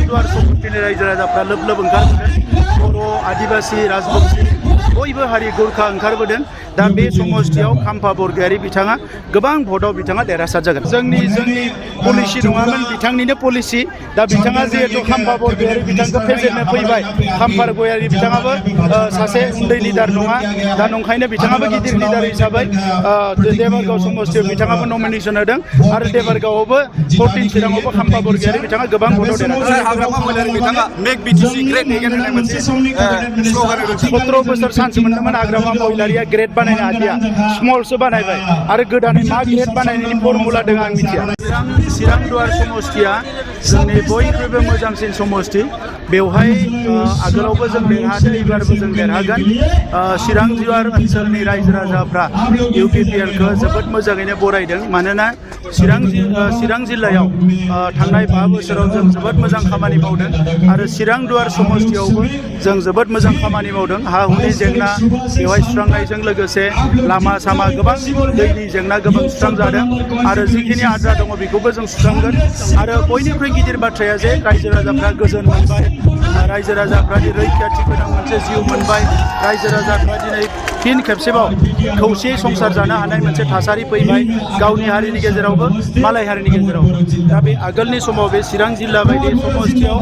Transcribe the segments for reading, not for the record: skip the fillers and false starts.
दुवार समस्टिनि रायजो राजाफ्रा लोब लोब ओंखारबोदों। बर' आदिबासि राजबंसि बयबो हारि गुरखा ओंखारबोदों। दा बे समस्टियाव खाम्फा बरगयारी बिथाङा गोबां भटआव बिथाङा देरहासार जागोन। जोंनि पलिसि नङामोन, बिथांनिनो पलिसि। दा बिथाङा जिहेतु खाम्फा बरगयारी बिथांखौ फेजेननो फैबाय, खाम्फा बरगयारी बिथाङाबो सासे उन्दै लिडार नङा। दा नंखायनो बिथाङाबो गिदिर लिडार हिसाबै देबरगाव समस्टियाव बिथाङाबो नमिनेसन होदों आरो देबरगावआवबो 14 चिराङावबो खाम्फा बरगयारी बिथाङा गोबां भटआव देरहासार। हाग्रामा महिलारि बिथाङा मेक बिटिसि ग्रेट एगेन होननाय मोनसे स्ल'गान होदों। 17 बोसोर सानसे मोनदोंमोन हाग्रामा महिलारिया ग्रेट बानायनो हादिया, स्मलसो बानायबाय आरो गोदानै मा ग्रेट बानायनायनि फर्मुला दङ आं मिथिया। चिरां दुवार समस्टिया जोंनि बयनिख्रुइबो मोजांसिन समस्टि। बेवहाय आगोलावबो जों देरहादों, एबारबो जों देरहागोन। चिरां दुवार ओनसोलनि रायजो राजाफ्रा UPPLखौ जोबोद मोजाङैनो बरायदों। मानोना चिरां जिल्लायाव थांनाय 5 बोसोराव जों जोबोद मोजां खामानि मावदों आरो चिरां दुवार समस्टियावबो जों जोबोद मोजां खामानि मावदों। हा हुनि जेंना बेवहाय सुस्रांनायजों लोगोसे लामा सामा गोबां दैनि जेंना गोबां सुस्रांजादों आरो जिखिनि आद्रा दङ बेखौबो जों सुस्रांगोन। आरो बयनिख्रुइ गिदिर बाथ्राया जे रायजो राजाफ्रा गोजोन मोनबाय, रायजो राजाफ्रा रैखाथि गोनां मोनसे जिउ मोनबाय, रायजो राजाफ्रा दिनै फिन खेबसेबाव खौसेयै संसार जानो हानाय मोनसे थासारि फैबाय, गावनि हारिनि गेजेरावबो मालाय हारिनि गेजेरावबो। दा बे आगोलनि समाव बे चिरां जिल्ला बायदि समस्टियाव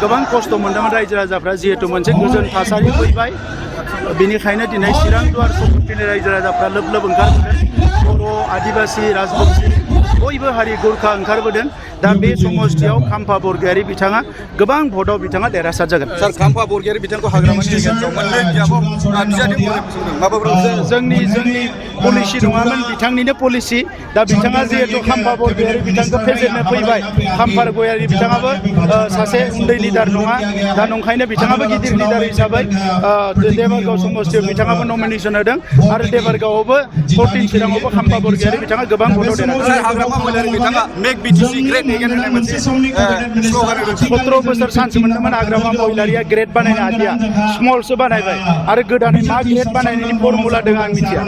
गोबां खस्थ' मोनदोंमोन रायजो राजाफ्रा, जिहेतु मोनसे गोजोन थासारि फैबाय। बेनिखायनो दिनै चिरां दुवार समस्टिनि रायजो राजाफ्रा लोब लोब ओंखारबोदों। बर' आदिबासि राजबंसि बयबो हारि गुरखा ओंखारबोदों। दा बे समस्टियाव खाम्फा बरगयारी बिथाङा गोबां भटआव बिथाङा देरहासार जागोन। सार, खाम्फा बरगयारी बिथांखौ हाग्रामानि गेजेराव मोननै बिजाबाव बिजाथि महरै फोसावदों। माबाफोर जोंनि पलिसि नङामोन, बिथांनिनो पलिसि। दा बिथाङा जिहेतु खाम्फा बरगयारी बिथांखौ फेजेननो फैबाय, खाम्फा बरगयारी बिथाङाबो सासे उन्दै लिडार नङा। दा नंखायनो बिथाङाबो गिदिर लिडार हिसाबै देबरगाव समस्टियाव बिथाङाबो नमिनेसन होदों आरो देबरगावआवबो 14 चिराङावबो खाम्फा बरगयारी बिथाङा गोबां भटआव देरहासार। हाग्रामा महिलारि बिथाङा मेक बिटिसि ग्रेट एगेन होननाय मोनसे स्ल'गान होदों। 17 बोसोर सानसे मोनदोंमोन हाग्रामा महिलारिया ग्रेट बानायनो हादिया, स्मलसो बानायबाय आरो गोदानै मा ग्रेट बानायनायनि फर्मुला दङ आं मिथिया।